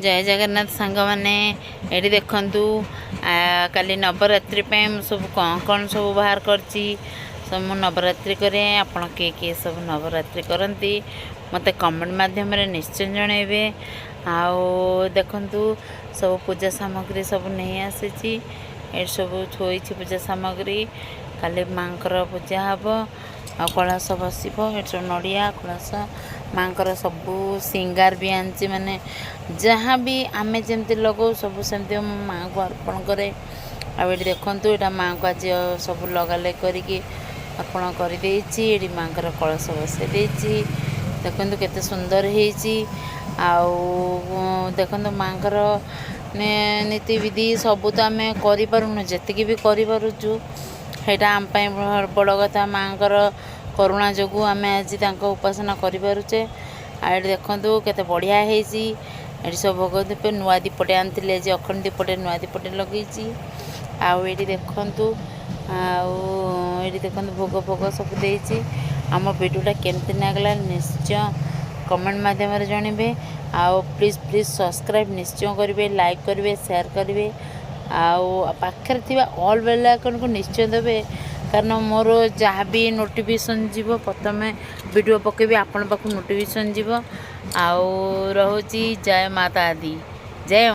ଜୟ ଜଗନ୍ନାଥ ସାଙ୍ଗମାନେ। ଏଠି ଦେଖନ୍ତୁ, କାଲି ନବରାତ୍ରି ପାଇଁ ମୁଁ ସବୁ କ'ଣ କ'ଣ ସବୁ ବାହାର କରିଛି। ସବୁ ମୁଁ ନବରାତ୍ରି କରେ। ଆପଣ କିଏ କିଏ ସବୁ ନବରାତ୍ରି କରନ୍ତି, ମୋତେ କମେଣ୍ଟ ମାଧ୍ୟମରେ ନିଶ୍ଚୟ ଜଣାଇବେ। ଆଉ ଦେଖନ୍ତୁ, ସବୁ ପୂଜା ସାମଗ୍ରୀ ସବୁ ନେଇ ଆସିଛି। ଏଠି ସବୁ ଥୋଇଛି ପୂଜା ସାମଗ୍ରୀ। କାଲି ମାଙ୍କର ପୂଜା ହେବ ଆଉ କଳସ ବସିବ। ଏଠି ସବୁ ନଡ଼ିଆ, କଳସ, ମାଙ୍କର ସବୁ ସିଙ୍ଗାର ବି ଆଣିଛି। ମାନେ ଯାହା ବି ଆମେ ଯେମିତି ଲଗାଉ, ସବୁ ସେମିତି ମୋ ମାଆଙ୍କୁ ଅର୍ପଣ କରେ। ଆଉ ଏଠି ଦେଖନ୍ତୁ, ଏଇଟା ମାଆଙ୍କୁ ଆଜି ସବୁ ଲଗାଲଗି କରିକି ଅର୍ପଣ କରିଦେଇଛି। ଏଠି ମାଆଙ୍କର କଳସ ବସାଇ ଦେଇଛି। ଦେଖନ୍ତୁ, କେତେ ସୁନ୍ଦର ହେଇଛି। ଆଉ ଦେଖନ୍ତୁ, ମାଆଙ୍କର ନୀତିବିଧି ସବୁ ତ ଆମେ କରିପାରୁନୁ। ଯେତିକି ବି କରିପାରୁଛୁ, ସେଇଟା ଆମ ପାଇଁ ବଡ଼ କଥା। ମାଆଙ୍କର କରୁଣା ଯୋଗୁଁ ଆମେ ଆଜି ତାଙ୍କ ଉପାସନା କରିପାରୁଛେ। ଆଉ ଏଠି ଦେଖନ୍ତୁ, କେତେ ବଢ଼ିଆ ହେଇଛି। ଏଠି ସବୁ ଭୋଗ ଦୀପ, ନୂଆ ଦୀପଟେ ଆଣିଥିଲି ଆଜି, ଅଖଣ୍ଡ ଦୀପଟେ, ନୂଆ ଦୀପଟେ ଲଗେଇଛି। ଆଉ ଏଇଠି ଦେଖନ୍ତୁ, ଆଉ ଏଇଠି ଦେଖନ୍ତୁ, ଭୋଗ ଫୋଗ ସବୁ ଦେଇଛି। ଆମ ଭିଡ଼ିଓଟା କେମିତି ଲାଗିଲା, ନିଶ୍ଚୟ କମେଣ୍ଟ ମାଧ୍ୟମରେ ଜଣାଇବେ। ଆଉ ପ୍ଲିଜ୍ ପ୍ଲିଜ୍ ସବସ୍କ୍ରାଇବ୍ ନିଶ୍ଚୟ କରିବେ, ଲାଇକ୍ କରିବେ, ସେୟାର କରିବେ ଆଉ ପାଖରେ ଥିବା ଅଲ୍ ବେଲ୍ ଆଇକନ୍କୁ ନିଶ୍ଚୟ ଦେବେ। କାରଣ ମୋର ଯାହା ବି ନୋଟିଫିକେସନ୍ ଯିବ, ପ୍ରଥମେ ଭିଡ଼ିଓ ପକାଇବି, ଆପଣ ପାଖକୁ ନୋଟିଫିକେସନ୍ ଯିବ। ଆଉ ରହୁଛି। ଜୟ ମାତା ଦି, ଜୟ।